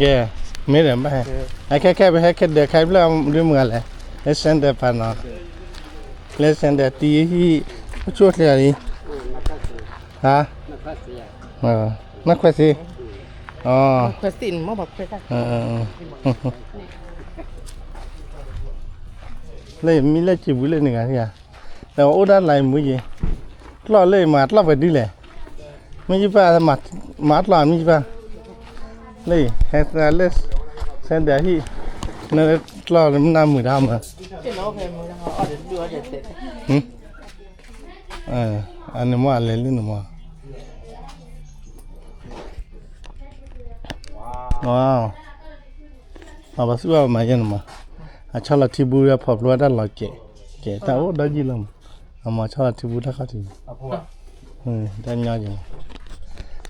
ကဲ, မ့ၢ်ဒီးဘၣ်ဟဲ, အခဲခဲပဟဲခဲဒၢးခဲဖျၢၣ်ဒ်မုၢ်ဂၤလဲၣ်, လၢ center ပာ်နီၤ, လၢ center တံၤဟံၣ်, အိၣ်ဆိၣ်ချ့လံ, ဟါ, နခွဲးသ့, လၢမံလၢစံာ်ပူၤလၢန့ၣ်ဂၤ, ဒီးအိၣ်ဒၣ်လၢမုၢ်ယံၤ, ကျီၢ်လၢမၤကျီၢ်ပှဲၤဒ်လဲၣ်, မ့ၢ်ယပၢ်, မၤကျီၢ်မ့ၢ်ယပၢ်, လၢ, ဟဲသးလၢ, ဆဲဒၣ်ဟံၣ်, နကျီၢ်မနၤမုာ်တၢ်မး, အန့ၣ်မ့ၢ်အလဲၤလၢန့ၣ်မး, အဘၣ်သူၣ်ဘၣ်မၤယဲန့ၣ်မး, အဆီလီၤထံဘူဖီၣ်ဖျိဝဲတၢ်လီၤကဲး, ကဲးတၢ်အိၣ်ဒီးယံာ်လီၤမး, အမၤဆီလီၤထံဘူတၢ်ခီၣ်ထံး, တၢ်ညီယဲ,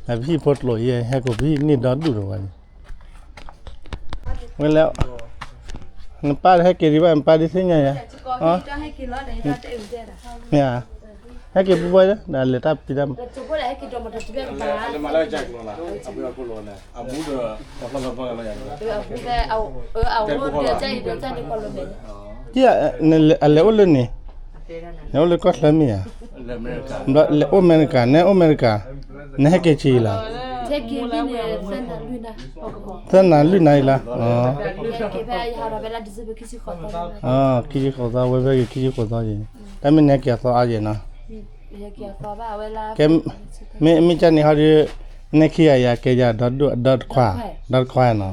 အပဟံၣ်ဖိကျိာ်ယဲ ဟဲကိးပဟံၣ်န့ၢ်ဒီဒူၣ်ဒီးဝဲန့ၣ်, ဝဲလဲၣ်, နပၢ်ဟဲက့ၤဒံးဘၣ် နပၢ်ဒ်သ့ၣ်ညါယၤ, မ့ၢ်ဧါ, ဟဲက့ၤပူၤပူၤဒီးလဲၤတၢ်ပံတၢ်, အလဲၤအိၣ်လၢန့ၣ်, လဲၤအိၣ်လၢကီၢ်ချၢမ့ၢ်ဧါ, လဲၤအိၣ်အမဲရကၤ, နဲအိၣ်အမဲရကၤ, နဟဲက့ၤဆံးလီၤ, သၢနၤလွံၢ်နၤအံၤလီၤ, ခံဆံဃိးသီဝဲဖဲက့ၤ ခံဆံဃိးသီယဲ, တၢ်မ့ၢ်နဟဲက့ၤအသီအါယဲနီၤ, ကဲ, မ့ၢ်ကန့ၣ်ဟီဒီး, နခံဂၤယၤကဲယၤဒီဒူၣ်ဒီတခွါ, ဒီတခွါနီၤ,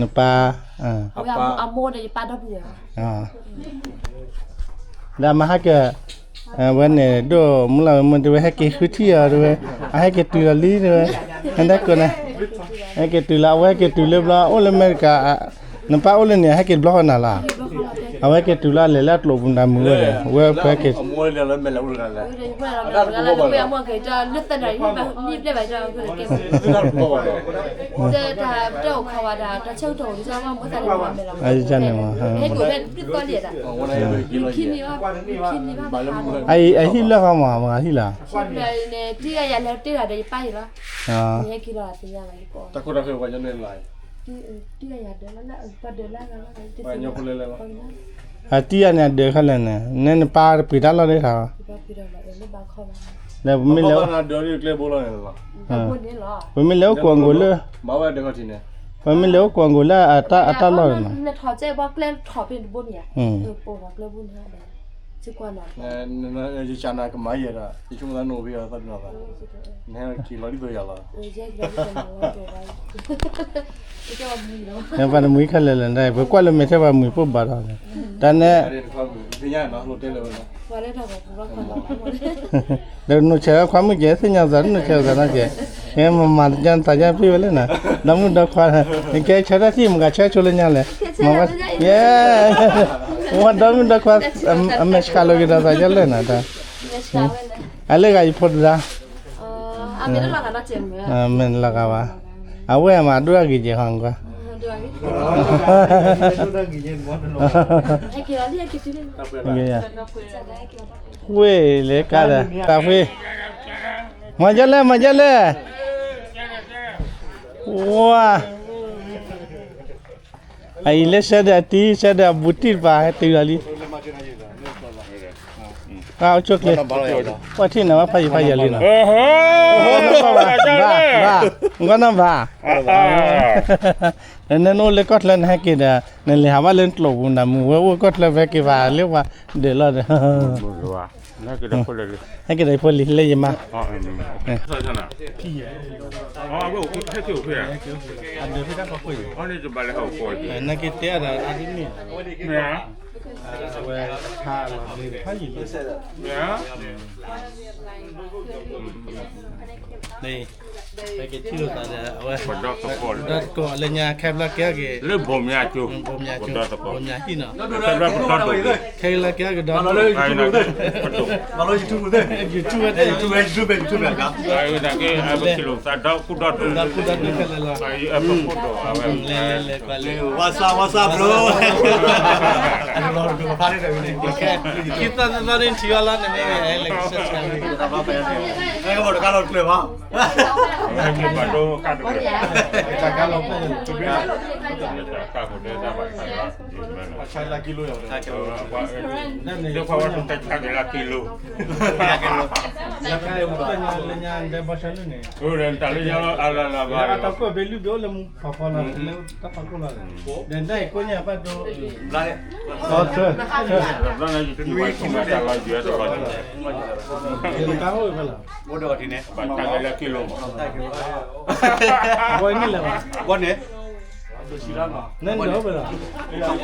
နပၢ်, ဒီးအမၤဟါကၢ်, ဝဲန့ၣ်ဒိၣ်မူလၢဝဲမ့ၢ်တဝဲဟဲက့ၤဃုထံၣ်အီၤတဝဲ, အဟဲက့ၤတုၤလီၤလံတဝဲ, ဟဲဒၣ်ကိးနၤ, ဟဲက့ၤတုၤလီၤ အဝဲဟဲက့ၤတုၤလၢဘျီ အိၣ်လၢအမဲရကၤ, နပၢ်အိၣ်လၢန့ၣ် ဟဲက့ၤတဘျီဃီနၤလီၤ, အဝဲဟဲက့ၤတုၤလီၤ အလဲၤလၢအကျိာ်ပူၤနၤမုာ်ဝဲဒီး ဝဲဖဲက့ၤ န့ၣ်မး, အဟံၣ်လၢဃီမး မၤဟံၣ်လီၤ, အတံၤယၤန့ၣ် အဒၢးခဲလၢာ်န့ၣ်, နဲနပၢ်တပှ့ၤတၢ်လီၢ်ဒ်တၢ်, ဒီးပမ့ၢ်လဲၤ, ပမ့ၢ်လဲၤအိၣ်ကွီၢ်ကိာ်လၢ, ပမ့ၢ်လဲၤအိၣ်ကွီၢ်ကိာ်လၢအတၢ်လီၢ်န့ၣ်, ပှၤတမှံၤခဲလၢာ်လၢာ်န့ၣ် ပကွၢ်လၢမဲာ်ထဲပှၤမှံၤပိၢ်ဘၣ်ဒီး, တၢ်နဲ ဒီးနုာ်ဆဲးဝဲခွါမုၣ်ကဲ သ့ၣ်ညါသး နုာ်ဆဲးသးနီၢ်ကဲ, မၤမၤသးညါပျံၢ်ဝဲလၢနၤ, ဒီမုၣ်ဒီခွါ, နကဲဆၢတၢ်ထံၣ် မကဆၢဆိလၢညါလဲၣ်, မၤဝဲ, ယဲ, ဝဲဒီမုၣ်ဒီခွါ, အမဲာ်ဆှးလိာ်က့ၤဒီးသးယဲလၢနၤတၢ်, အလၢဂၤယဖိတဒါ မ့ၢ်လီၤဂာ်ဘၣ်, အဝဲမၤဒိၣ်အဂ့ၤကဲၤဟီကွၢ်, ဝ့ၢ်လၢကါဒီး တၢ်ဖှ့, မၤဒ်လဲၣ် မၤဒ်လဲၣ်, ဝါ, အအံၤလၢဆၢဒီးအတံၤ ဆၢဒီးအဘူးတံၢ်တပၤ ဟဲတုၤလီၤလံ အိၣ်ဆိၣ်ချ့, ပှၤထံၣ်နၤဝဲဖးယံၤဖးယံၤလံနီၤ, ဘၣ်, ဘၣ်, နကွၢ်နီၣ်ဘၣ်, နအိၣ်လၢကီၢ်ချၢနဟဲက့ၤဒီး နလဲၤဟးဘၣ်လၢနကျိာ်ပူၤနၤမုာ်ဝဲအိၣ်ကီၢ်ချၢဖဲက့ၤဘၣ်လၢပှၤဒၢးလီၤဒီး ဟဲက့ၤဒီးဖိလံၤလၢယမါ, နက့ၤတဲအါဒီးအါဒ်န့ၣ်, အဝဲခါလီၤန့ၣ်ဖးယံၤလံ, ပက့ၤထံၣ်လိာ်သးဒီး အဝဲ ဒီသကိးလၢညါခဲဘျီကဲက့ၤ လၢဘိမၠါကၠိ, ဘိမၠါကၠိ, ဘိမၠါဟံၣ်နီၤ, ခဲဘျီပတီၢ်ဒိၣ်, ခဲလၢကဲကဒီး, မၤလီၤ YouTube သ့ၣ်, YouTube ဝဲသ့ၣ်, YouTube ဝဲ YouTube ဝဲ YouTube ဝဲ, ပက့ၤလိာ်သးဒီကူဒီဒိၣ်, ဒီကူဒီဒိၣ်ခဲလၢာ်လီၤ, လဲၤလဲၤလဲၤကွၢ်လံ, ဝါစါ ဝါစါ bro, ခံသီသီသီန့ၣ်ထံၣ်အီၤလီၤန့ၣ်မ့ၢ်ဝဲလဲၤကဆှဲဆှဲ, အဲကဘီတခါလီၤကျၢၤဘၣ် ဘၣ် ပှၤဒိကၣ်တဝဲ တၢ်ကါလီၤ တၢ်ကါဖိတဲတၢ်ဘၣ်တၢ်လီၤ လၢပှၤတၢ်ကါက့ၤလီၤက့ၤလိၤ လၢညါဒဲဘီဆၢလၢန့ၣ် တၢ်လၢညါလီၤအလၢလၢဘၣ် တၢ်ကီၢ်ဘဲလုၢ်ဒိၣ်လၢမူဖးဖီလီၤ လၢတၢ်ဖးခိၣ်လီၤ ဒီးဒၣ်အံၤကိးညါပၢ်ဒိ ဘျီန့ၣ် ယတထံၣ်ဝဲဆိကမိၣ်တၢ်လီၤယွၤတလီၤ ယတကါအိၣ်ဝဲဖဲလီၤ ဘၣ်တၢ်ကါလၢက့ၤလိၤမး ဘီန့ၣ်လဲၣ်ဘၣ် ဘီန့ၣ် နနၢၤဝဲလီၤ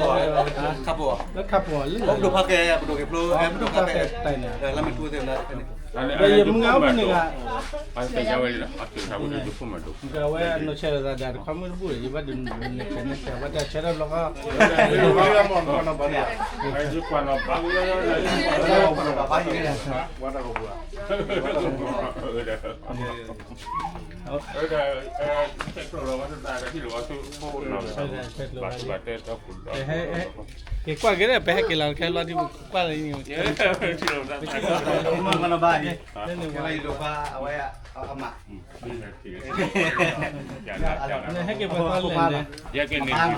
ခါပီၤ လၢခါပီၤလံ ပဒိၣ်ဖးကဲ ပဒိၣ်က့ၤဖျိ ပဒိၣ်ဖးကဲတၢ်န့ၣ် လၢမ့ၢ်ထူသ့ၣ်မနုၤ ဒီးယမုၢ်ဂၤအိၣ်ဖဲန့ၣ်ဂၤ အဝဲနီၢ်ဆဲးလီၤသးဒီးတခွါမုၣ်တဘူၣ် ယဘၣ်ဒုးနုာ်န့ၣ် ဆဲးလီၤဘျီဃီ က့ၤကွၢ်က့ၤဒီး ပဟဲက့ၤလီၤခဲလီၤဒ်ပကွၢ်လၢ နဟဲက့ၤပှၤကွၢ်လဲၣ်န့ၣ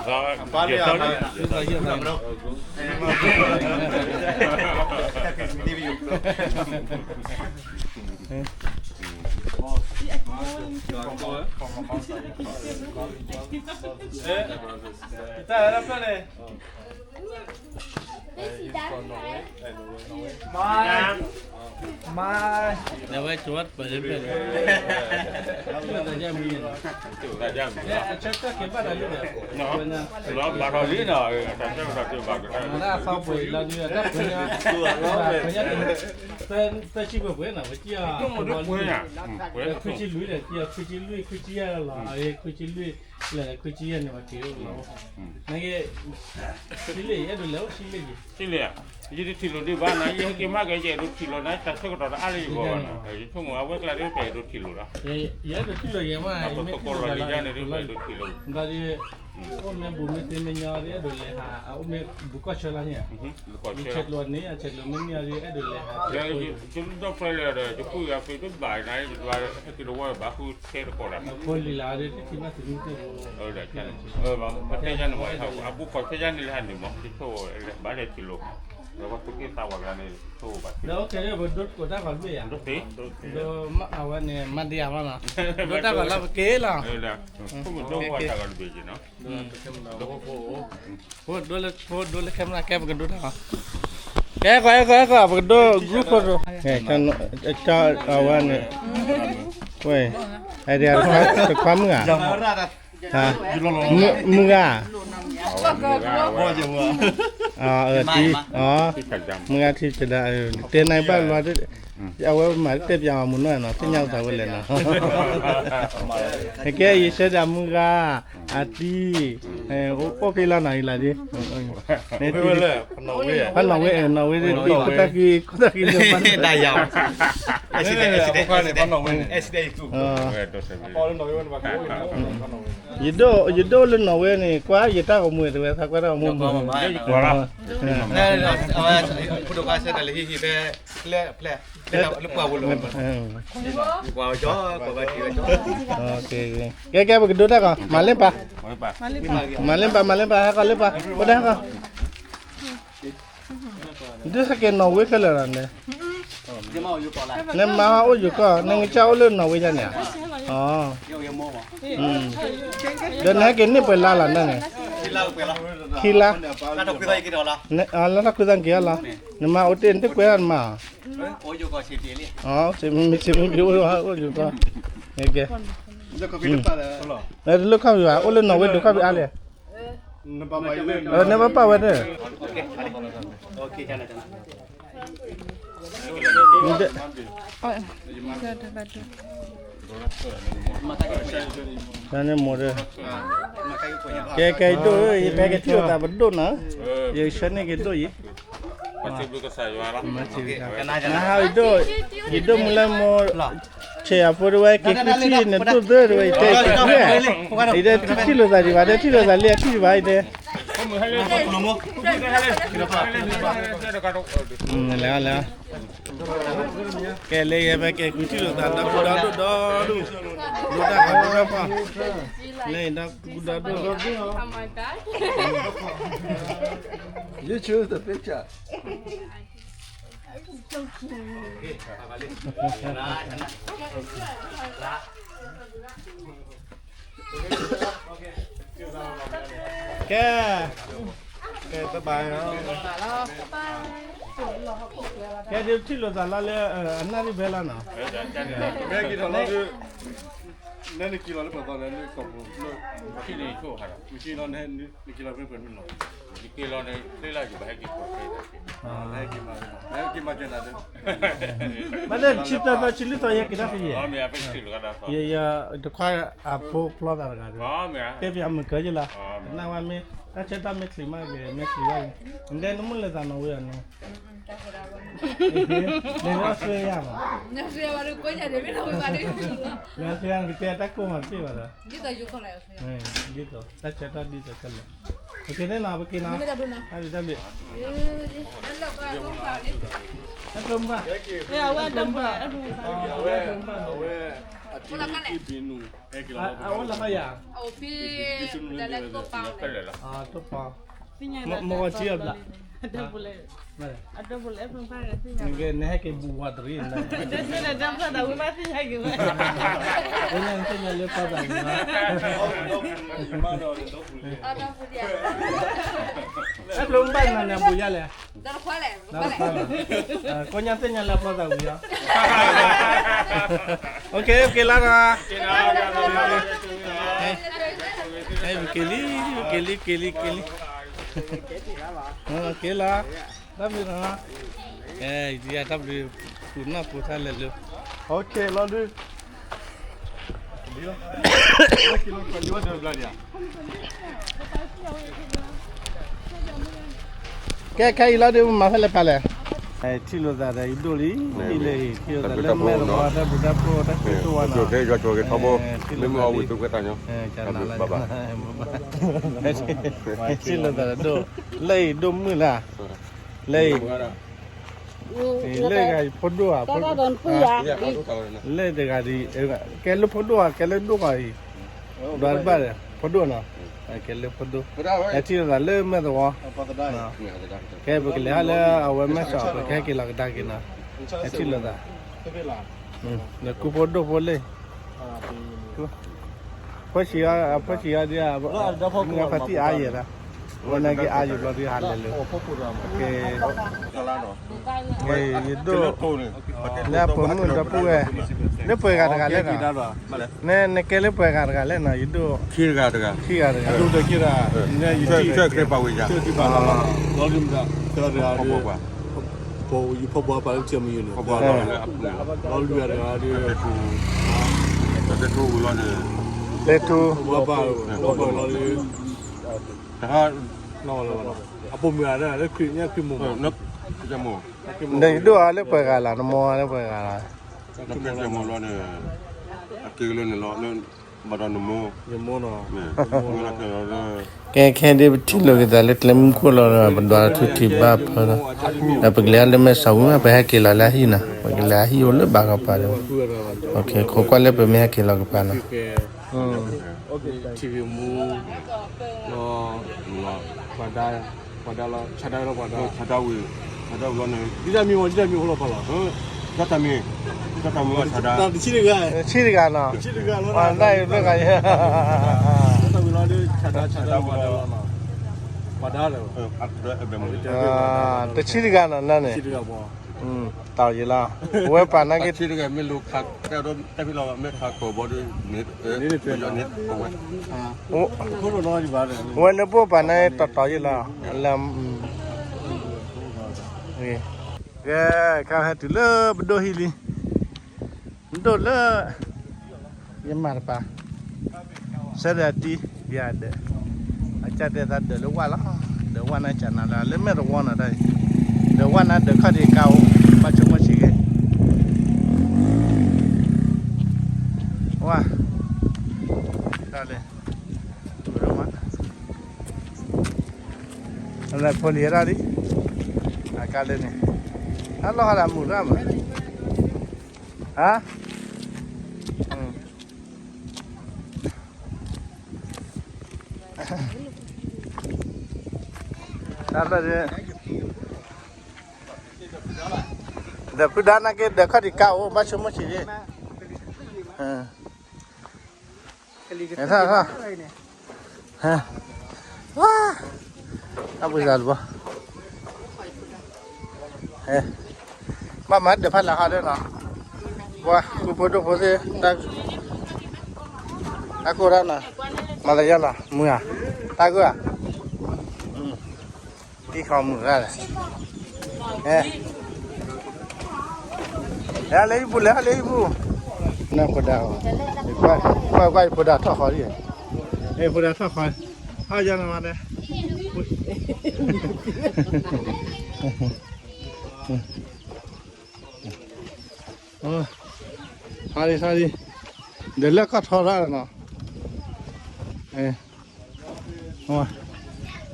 ် တၢ်ဝဲဒၣ်ဖျၢၣ်န့ၣ် မါ မါ နဝဲကၠိပၢ်လၢဖျၢၣ်န့ၣ် တၢ်ယၢ်မံၤန့ၣ် အဆၢကၢၣ်က့ၤဘၣ်တၢ်လၢန့ၣ် လီၤဘၣ်ထီၣ်လံနီၤ တၢ်ဆၢကတီၢ်က့ၤဘၣ်ကတၢၢ် မၤတၢ်အသီပှဲၤလီၤဒုး တၢ်ပှဲၤညါ ပှဲၤညါ သၢဆံပှဲၤပှဲၤနီၤ ပကံၢ်အီၤ ခွံဆံလွံၢ်န့ၣ် ပကံၢ်အီၤ ခွံဆံလွံၢ် ခွံဆံယဲၢ်လီၤ အဝဲခွံဆံလွံၢ် လဲၤခွံဆံယဲၢ်န့ၣ် ပှၤက့ၤအိၣ်လီၤ နက့ ဆံလ့ၣ် ယအဲၣ်ဒိးလဲၤအိၣ်ဆံလ့ၣ်ယံၤ ဆံလ့ၣ်ဧါ ယတထံၣ်လိာ်ဒံးဘၣ်နီၤ ယဟဲက့ၤမးကဲ ယအဲၣ်ဒိးထံၣ်လိာ်နၤ တၢ်ဆၢကတီၢ်တအါလၢယဂီၢ်ဘၣ်နီၤ ယဆိကမိၣ်အဝဲကျါဒ်ပအဲၣ်ဒိးထံၣ်လိာ်လီၤ ယအဲၣ်ဒိးထံၣ်လိာ်ယဲမး ပသကိးလီၤလံယါန့ၣ်ဒ်ပအဲၣ်ဒိးထံၣ်လိာ် ဘၣ်ဒီး အိၣ်မ့ၢ်ဘူးမ့ၢ်သ့မ့ၢ်ညီဒီး အဲၣ်ဒိးလဲၤဟး အအိၣ်မ့ၢ်ဘူးကီၢ်ဆၢလီၤန့ၣ် ယဆဲးကျိးန့ၣ် ယဆဲးကျိးမ့ၢ်မ့ၢ်ညီဒီး အဲၣ်ဒိးလဲၤဟး ယဒီဖျၢၣ်လၢဒီး ယကူၣ်ယၤဖ့ဒိၣ်ဘၣ်နၤ ယတဘၣ်ဟဲက့ၤတဝီ ဘၣ်ဃုထဲတကိးဒီး ဖိလံၤလၢ်ဒီး တထံၣ်ဘၣ်သုးမုၢ်သ့ၣ်ဖိ ပတဲယါန့ၣ်မ့ၢ် အဘူးကီၢ်ဆၢယါန့ၣ်လၢဟးန့ၣ်မ့ၢ် တဆိၣ်ဝဲဘၣ်လဲၤထံၣ်လိာ် ဒီးပှၤသူၣ်က့သးဝးကလါန့ၣ် ဆိၣ်ဘၣ် ဒီးအိၣ်ခဲအံၤ ပဒိတကိးတၢ်ဂီၤတဘ့ၣ်ယါ ဒိ အဝဲန့ၣ် မၤဒံးယါမးနီၤ ဒိတၢ်ဂီၤလၢပက့ၤလီၤ ဒိတၢ်ဂီၤလၢပက့ၤ ဖိဒိလၢ ဖိဒိလၢ camera ကဲပကဒိတၢ်ဂီၤ ကဲကွၢ်ကွၢ်ကွၢ် ပကဒိ group photo အဝဲန့ၣ် ဝဲ အဒံးတခွါမုၢ်ဂၤ မုၢ်ဂၤ တံ မုၢ်ဂၤထံဆဒၣ် တဲနၤဘၣ်လီၤ အဝဲမၤတဲပၠးအီၤမုၢ်နီၢ်နီၤ သ့ၣ်ညါသးဝဲလဲၣ်နီၤ ကဲယဆၢဒၣ်မုၢ်ဂၤ အတံ အိၣ်ဖဲလီၤနီၤအံၤလၢဒ် ဖးနီၣ်ဝဲ နီၣ်ဝဲ ခိၣ်သၣ်ခံ ခိၣ်သၣ်ခံ ယဒိၣ် ယဒိၣ်လၢနီၣ်ဝဲန့ၣ် ကွၢ်ယတၢ်ဂီၤမူတဲဝဲ သးကွၢ်တၢ်ဂီၤမူမုၢ် ကဲကဲ ပကဒိတၢ်ဂီၤ မၤလ့ပၢ် မၤလ့ပၢ် မၤလ့ပၢ် မၤလ့ပၢ် အိၣ်ဒၣ်ဂီၤ ဒုးဟဲက့ၤနီၣ်ဝဲခဲလၢာ်လီၤန့ၣ် နမါအိၣ်ယိၤကီၢ် နငကစၢ်အိၣ်လၢနီၣ်ဝဲယါန့ၣ်ဧါ ဒီးနဟဲက့ၤန့ၢ်ပှဲၤလါလီၤန့ၣ် ခံလါ လါထီၣ်ခွံသီက့ၤအီၤလီၤ နမါအိၣ်တ့ၢ်နတကွဲးတၢ်နမါ မ့ၢ်စ့မ့ၢ်ဘံအိၣ်အိၣ်ယိၤကီၢ် ကဲ တလိၣ်ခီၣ်ဖံးဘၣ် အိၣ်လၢနီၣ်ဝဲဒိၣ်ခီၣ်ဖံးအါလဲၣ် နဘၣ်ပာ်ဝဲန့ၣ် တၢ်န့ၣ်မိၢ်ဒီး ကဲကဲဒိၣ် ယဖဲကထံၣ်လိာ်သးပဒိၣ်နီၤ ယဆၢန့ၢ်က့ၤဒိၣ်အံၤ နဟး ယဒိၣ်မုၢ်လၢမိၢ် ဆဲးယၤဖိတဝဲ က့ၤဃုထံၣ်နဒိၣ်သၢတဝဲ ယတဲက့ၤဃု ယတဲထံၣ်လိာ်သးဒံးဘၣ် တဲထံၣ်လိာ်သးလံ အထံၣ်ဒံးဘၣ် ယတဲ လဲၤလဲၤ ကဲလၢယဲဖဲကဲကွံာ်ထံၣ်လိာ်သးဒီးကူဒီဒိၣ်ဒီဒူၣ်, ဒိၣ်တၢ်ခီဒိၣ်တၢ်ဖီ, လၢအံၤဒီးကူဒီဒိၣ်, You choose the picture. ကဲ, ကဲ, ကဲဒုးထံၣ်လိာ်သးလီၤလၢ အနၣ်ရံၣ်ဖဲလီၤနီၤ, မ့ၢ်က့ၤထီၣ်လီၤဒုး, နဲနက့ၤလီၤလၢပှၤသီန့ၣ် လၢကီၢ်ပူၤလၢ, နက့ၤလီၤ, နက့ၤလီၤဖဲပှဲၤမုၢ်လီၤ, နက့ၤလီၤန့ၣ် လၢလၢယဘၣ်ဟဲက့ၤကီၢ်ဖဲ, ဟဲက့ၤမၤကဲနၤဒုး, မ့ၢ်လၢဆံသၢသီဆံလွံၢ်သီယဲက့ၤတၢ်ဖဲယဲ, ယတခွါအဖိဖျီသးတဂၤဒုး, တဲပယမုၢ်ကၢယလီၤ, နဝဲမ့ၢ် တၢ်ဆၢတၢ်မ့ၢ်ချံးမးက့ၤ မ့ၢ်ချံးဘၣ်, နတဲနမုၢ်လၢသးနီၢ်ဝဲအနီၢ်, နမ့ၢ်အီစထြ့လယါမး, နမ့ၢ်အီစထြ့လယါနကတဲတၢ်ကိၢ်မးတသ့ဘၣ်ဒီး, ဒ်သိး တၢ်ဆၢတၢ်ဒ်သိးခဲလၢာ်, က့ၤန့ၣ်နီၤ ပက့ၤနီၤ, တၢ်ဘျုး, အဖျိမဘၣ်, အဝဲ, အဝဲ, အဝဲလီၤခီယၤ, တိၢ်ဖီ, မဂီၤထံအဘျး, နဟဲက့ၤဘူးဝါတရံး, ကညီသ့ၣ်ညါလၢဖီသးန့ၣ်, အဖျိမဘၣ်နၤန့ၣ်ဘူးယါလဲၣ်, ကညီသ့ၣ်ညါလၢဖီသးဝံၤလီၤ, အိၣ်ခ့ အိၣ်ခ့လီၤနီၤ, က့ၤလံ, က့ၤလံ, က့ၤလံ, က့ၤလံ, က့ၤလီၤ, တၢ်ဘျုးနီၤ, တၢ်ဘျုး, ပူၤနီၢ်ပူၤထါလဲၤလၢ, အိၣ်ခ့လီၤဒုး, ကဲခဲအံၤလီၤဒုး မၤဖဲလဲၣ်ဖးလဲၣ်, ထံၣ်လိာ်သးဒီးယဒိၣ်လံ, လၢအံၤ ထံၣ်လိာ်သးလၢမဲာ်သဝီတၢ်ပူၤတၢ်ဖျိတၢ်ဃ့တအိၣ်ဝဲနီၤ, ထံၣ်လိာ်သးလံ, ထံၣ်လိာ်သးဒီးဒိၣ်, လၢအံၤဒိၣ်မုၢ်လၢ်, လၢအံၤ လၢဂၤအံၤဖိဒိၣ်ဧါ, လၢတဂၤဒ်, ကဲလၢဖိဒိၣ်ဧါ, ကဲလၢဒိၣ်ဂၤအံၤ, ဒွးတဘၣ်ဒီး ဖိဒိၣ်နီၤ, ကဲလၢဖိဒိၣ်, ထံၣ်လိာ်သးလၢမဲာ်သဝီ, ကဲပကလဲၤဟးလၢအဝဲမဲာ်ဆှးပကဟဲက့ၤလီၤကဒါက့ၤနီၤ, ထံၣ်လိာ်သး, ကူဖိဒိၣ်ဖိလၢ ဖိဆံးအီၤ, ဖိဆံးအီၤဒ်, မုၢ်ဂၤဖါတံၢ်အါယဲၢ်ဒၣ်, အဝဲန့ၣ်က့ၤအါယဲၢ်ဘျီဒ်ဟးလဲၤလၢ, ကဲ, ယဒိၣ်, လၢအပိာ်မုၣ်ဒီပုၢ်ဝဲၢ်, လၢပှဲၤဂၤတဂၤလဲၣ်နီၤ, နကဲလၢပှဲၤဂၤတဂၤလဲၣ်နီၤ, ယဒိၣ်, ခံဂၤတဂၤ, ခံဂၤတဂၤ, ဆၢကျဲပာ်ဝဲယၤ, လီၤဒုးမတၤ, တဂၤတဂၤ, ယဖီၣ်ဘှါပာ်လၢကၠဲမယုၤန့ၣ်, လီၤဒုးတဂၤတဂၤဒီး, တဲထူ, ဘှါပာ်, ဘှါပာ်လီၤဒုး, တဂၤ, အပိာ်မုၣ်ဂၤဒၣ်လၢခရံာ်ညါခရံာ်မိၢ်မး, ဒီးယဒိၣ်အီၤလၢပှဲၤဂၤလီၤ, နမိၢ်အီၤလၢပှဲၤဂၤလီၤ, နမိၢ်လီၤန့ၣ်, အက့ၤကလၢန့ၣ်လီၤ, ဘၣ်ဒီးနမိၢ်, နမိၢ်လီၤ, ကဲခဲဒ်ပထံၣ်လိာ်က့ၤသးလၢကျဲမုၢ်ခိၣ်လီၤ, ပဒွးထူထံဘၣ်ဖၢလီၤ, ဒီးပကလဲၤအီၤလၢမဲာ်ဆှးဝံၤမး ပဟဲက့ၤလီၤလၢအဟံၣ်နီၤ, ပကလဲၤအဟံၣ်အိၣ်လၢဘၣ်ကပၤဒီး, ခိးကွၢ်လၢပမ့ၢ်ဟဲက့ၤလီၤကပၤနီၤ, ထံဂ့ၢ်မူ, ပှၤဒါ, ပှၤဒါလီၤ, ဆါဒါလီၤပှၤဒါ, ဆါဒါဝံၤ, ဆါဒါဝံၤလီၤန့ၣ်, ဒ်တၢ်မံၤမ့ၢ် ဒ်တၢ်မံၤအိၣ်လီၤပှၤလီၤ, တၢ်တၢ်မံၤ, တၢ်တၢ်မံၤဝဲဆါဒါ, တဆံတဂၤ, တဆံတဂၤနီၤ, တၢ်တၢ်မံၤလီၤဒုး ဆါဒါ, ဆါဒါဝံၤလီၤ, ပှၤဒါလီၤ, တဆံတဂၤနီၤ နန့ၣ်, တီၤယံၤလီၤ, ဝဲပှၤနာ်က့, တဆံတဂၤမ့ၢ်လိၤခး, တၢ်ဖံးလီၤမ့ၢ်ခးကိာ်ဘီဒုး, န့ၣ်, ဝဲလၢပအိၣ်ပှၤနာ်က့တီၤတီၤယံၤလီၤ, လၢ, ကဲ, ခဲအံၤဟဲတုၤလၢပဒိၣ်ဟံၣ်လံ, ဒိၣ်လၢ, ယမၤတပၤ, ဆၢဒီးအတံၤ, ယၤဒၢး, အကစၢ်တဲသးဒၢးလၢဝၣ်လီၤ, ဒၢးဝၣ်နၤကနၤလၢ လၢမဲာ်သဝီနီၤတၢ်အံၤ, ဒၢးဝၣ်နၤဒၢးခီၣ်ဒံးကါအိၣ်, ဘၣ်ဆိကမိၣ်ဆံးက့ၤ, ဝၣ်, တၢ်လဲၣ်, ပဒိၣ်မး လၢဖိလံၤဒၣ်လံ, အကါလၢန့ၣ်, အလီၢ်ဟါဒၣ်မုာ်ရၣ်မး, ဟါ, တၢ်လၢ ဒီးဖုဒါနာ်က့ ဒီးခီၣ်ထံးကါအိၣ် ဘၣ်ဆိကမိၣ်ဆံးလံ, ထီၣ်ထီၣ်, ဝါ, အပူၤစၤတဘီ, ဘၣ်မၤဒီးဖးလၢဟီဒၣ်နီၤ, ပှၤကူဖိဒိၣ်ဖိသ့ၣ်, တၢ်ကိၢ်တၢ်နီၤ, မၤလၢယၤနီၤ မုၢ်ဧါ, တၢ်ဂိၢ်ဧါ, တံၢ်ဃီမုာ်တၢ်လဲၣ်, ဟဲလၢဟံၣ်ပူၤ လဲၤဟဲလၢဟံၣ်ပူၤ, နဖိဒါ, ကွၢ်ကွၢ်ယဖိဒါထီၣ်ဃီလံ, ယဖိဒါထီၣ်ဃီ, ဟါယၤနီၤမးန့ၣ်, ဟါလံ ဟါလံ, ဒီးလဲၤခီၣ်ထီၣ်ဒၣ်နီၤ,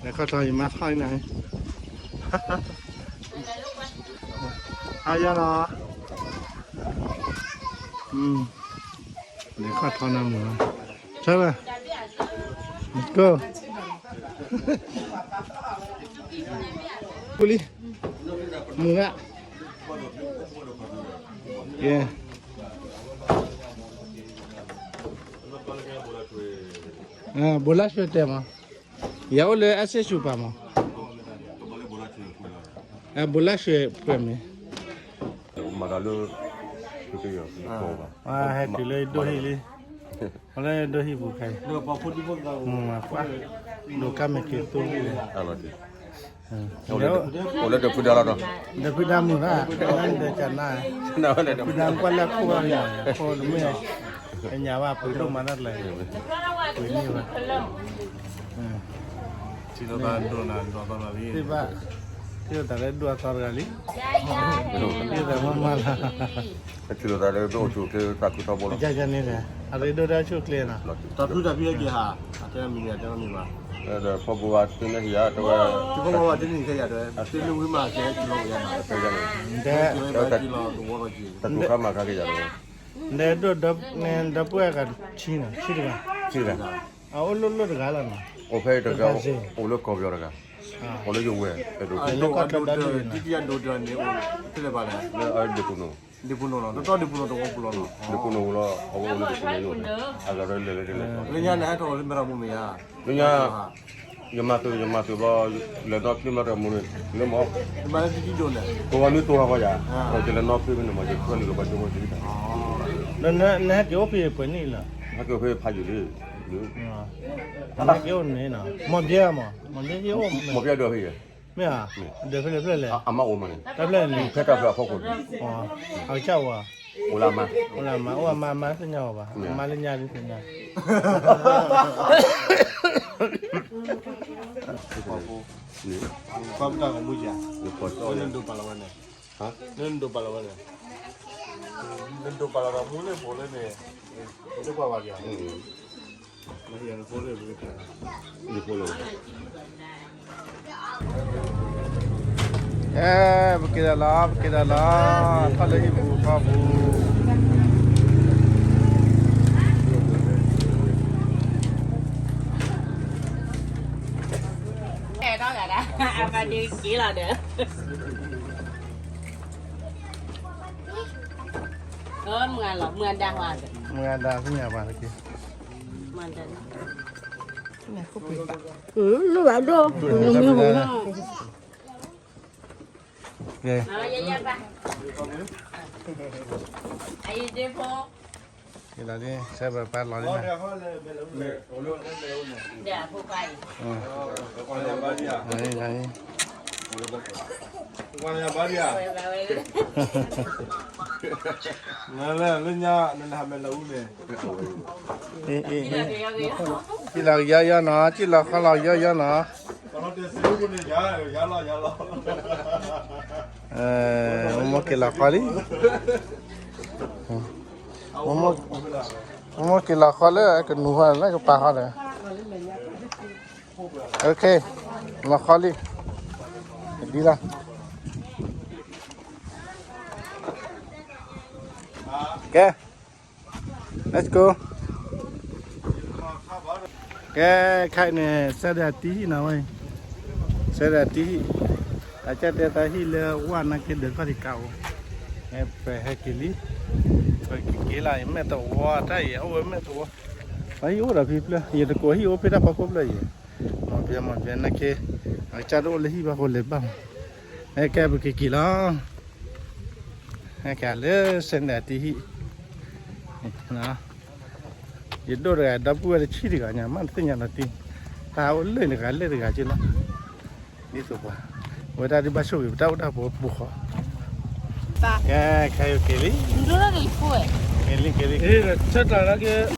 လဲၤခီၣ်ထီၣ်ယမါထီၣ်အံၤနီၤ, ဟါယၤနီၤ, လဲၤခီၣ်ထီၣ်နၤမုာ်, ဆၢလၢ, ကိၢ်, ကူလံ, မုာ်ဒၣ်, ကဲ ဘိလၣ်ရွှဲတဲမး, ယအိၣ်လၢအစ့ၣ်ဆူၣ်ပာ်မး, ဘိလၣ်ရွှဲပှဲၤမ့ၢ်, မၤတၢ်လၢ, ဟဲတုၤလၢဒိၣ်ဟံၣ်လံ, အလၢဒိၣ်ဟံၣ်ပူၤခဲအံၤ, မ့ၢ်မၤကွၢ်, ဒိးကါမဲာ်က့ၤသိလံ, အိၣ်လၢဒီဖုဒါလီၤဒီး, ဒီဖုဒါမုာ်ဘၣ်, ဒီကနၣ်, ဒီဖုဒါကွၢ်လၢခိၣ်ဘၣ်မ့ၢ်, ခိၣ်တမ့ၢ်, အညါဘၣ်ပှ့ၤဒိၣ်မးတၢ်တလၢ, ပှ့ၤန့ၢ်ဘၣ်, ထံၣ်လိာ်သးဒိၣ်နၤဒိၣ်သီလီၤလံ, သ့ၣ်ဘၣ်, ထံၣ်လိာ်သးလၢဒိၣ်အသီတဂၤလံ, ထံၣ်လိာ်သးမးမးလီၤ, ထံၣ်လိာ်သးလၢဒိၣ်အိၣ်ဆူၣ်အိၣ်ချ့သးခုထီဘိလီၤ, အရ့ဒိၣ်တၢ်ဆူၣ်ချ့နီၤ, တၢ်ဖုတၢ်ဖုအက့ၤဟး, အတဲမံၤန့ၣ် အတဲမံၤဘၣ်, ဒီးဖီဘိဝါတန့ၢ်ဟံၣ်ဧါ တဲဝဲ, ဖီဘိဝါတန့ၢ်ခဲယၤတဲဝဲ, တန့ၢ်ဝံၤမးကဲက့ၤလီၤဝဲယၤ, တဲ, တၢ်တိၤခါမၤခါက့ၤယၤတဲဝဲ, ဒီပုၢ်ဝဲၢ်ကဆံနီၤ ဆံတဂၤ, ဆံတဂၤ, အအိၣ်လိၣ်လိၣ်တဂၤလီၤနီၤ, အိၣ်ဖဲတဂၤ, အိၣ်လၢကီၢ်ပယီၤတဂၤ, အိၣ်လၢယဝဲၢ်, ဒ်တယၤဒိၣ်တဂၤန့ၣ် အိၣ်ဖဲလဲၣ်ဘၣ်လဲၣ်, ဒ့ၣ်ဖိနီၤ, ဒ့ၣ်ဖိနီၤလီၤ, တတီဒ့ၣ်ဖိနီၤတဝီပူၤလီၤနီၤ, ဒ့ၣ်ဖိနီၤဝဲလီၤ, အဝဲအိၣ်လၢဒ့ၣ်ဖိနီၤယိၣ်, အဂၤလၢလဲၤလၢလဲၤ, လၢညါန့ၣ်ဟဲထီၣ်လၢမဲထီၣ်မူမ့ၢ်ဧါ, လၢညါ ယမၤသုး ယမၤသုးဘျီ, လဲၤနီၣ်ချ့မးတမူန့ၣ် လၢမး, ယမၤလၢတံၢ်တံၢ်ဒိၣ်န့ၣ်, ကိးဝဲမ့ၢ်တိၢ်ဟးဂီၤယၤ, ဒီးယလဲၤနီၣ်ချ့မ့ၢ်န့ၣ်မး ယထွဲလံၤလီၤပှၤကၠိဖိတံၢ်တၢ်, နဟဲက့ၤအိၣ်ဖဲပှဲၤနံၣ်လၢ, ဟဲက့ၤအိၣ်ဖဲဖးယံာ်လံ, နဟဲက့ၤအိၣ်န့ၣ်နီၤ, မီၢ်ဘျဲမး, မီၢ်ဘျဲက့ၤအိၣ်, မီၢ်ဘျဲဒိးဖဲယဲ, မ့ၢ်ဧါ, ဒိးဖဲလဲၣ်ဖဲလဲၣ်, အမါအိၣ်မးန့ၣ်, တၢ်ဖဲလဲၣ်န့ၣ်, ဖဲတၢ်ဖဲအဖီခိၣ်န့ၣ်, အကစၢ်အိၣ်ဧါ, အိၣ်လၢအမါ, အိၣ်လၢအမါ, အိၣ်အမါ အမါသ့ၣ်ညါအီၤဘၣ်, အမါလၢညါဒ်သ့ၣ်ညါ, ကွၢ်ပတၢ်ဂီၤမူယၤ, လၢနဒိးပာ်လီၤဝဲန့ၣ်, လၢနဒိးပာ်လီၤဝဲန့ၣ်, နဒိးပာ်လီၤဒီးမူလၢဖိလၢန့ၣ်, နတကွၢ်ဘၣ်ယၤ, နဖိလၢ, အဲ ပက့ၤဒီးလီၤ ပက့ၤဒီးလီၤ, ထီၣ်လၢဟံၣ်ပူၤဃီပူၤ, အမၤဒုးက့ၤလီၤဒီး, မုၢ်ဂၤလီၤ မုၢ်ဂၤဒါ, မုၢ်ဂၤဒါသ့ၣ်ညါဘၣ်တက့ၢ်, မုၢ်ဂၤဒါ, လိၣ်ဘၣ်ဒိၣ်, ကဲ, က့ၤလီၤလံ ဆဲဘၢၣ်ပၢ်လီၤလံ, လၢညါ နဟးမဲလၢအူန့ၣ်, ကံၣ်လီၤကယီယီနီၤ, ကံၣ်လီၤဃီလီၤကယီယီနီၤ, မိၢ်မိၢ်က့ၤလီၤဃီလံ, မိၢ်မိၢ်က့ၤလီၤဃီလၢကနူၤဃီလၢကပၤဃီဒီး, လီၤဃီလံ, ဒ်လီၤ, ကဲ, let's go. ကဲ, ခဲအံၤန့ၣ် စဲဒီးတံၢ်ဟံၣ်နီၤဝဲ, စဲဒီးတံၢ်ဟံၣ်, အကၢ်တဲသးဟံၣ်လၢဝဲနာ်က့ဒီးခီၣ်ထံးကးအိၣ်, ပဟဲက့ၤလံ, ပက့ၤက့ၤလီၤ ယမဲာ်သဝီတၢ်အံၤ အိၣ်ဝဲမဲာ်သဝီ, ပဟံၣ်အိၣ်ဒီးဖံဖျၢၣ် ယတကိးဟံၣ်အိၣ်ဖဲတၢ်ဖီခိၣ်ဖျၢၣ်အံၤ, မ့ၢ်ပျဲမ့ၢ်ပျဲနာ်က့, အကၢ်တအိၣ်လၢဟံၣ်ဘၣ်ဃိလဲၤဘၣ်မး, ကဲပက့ၤက့ၤလီၤ. ကဲလၢစဲဒီးတံၢ်ဟံၣ်, ယဒိၣ်တဂၤဒီပုၢ်ဝဲၢ်တဆံတဂၤညါ မ့ၢ်တသ့ၣ်ညါလီၤတံၢ်, တၢ်အိၣ်လၢတဂၤလၢတဂၤက့လီၤ, ဒ်သိးပှၤ, ဝဲဒၣ်ဒ်ဘၣ်ဆိၣ်ဂ့ၤ ပတၢ်အိၣ်တၢ်ပူၤပူၤဃီ, ကဲခဲအံၤက့ၤလံ, က့ၤလံက့ၤလံ, ဆၢတၢ်လၢက့ၤ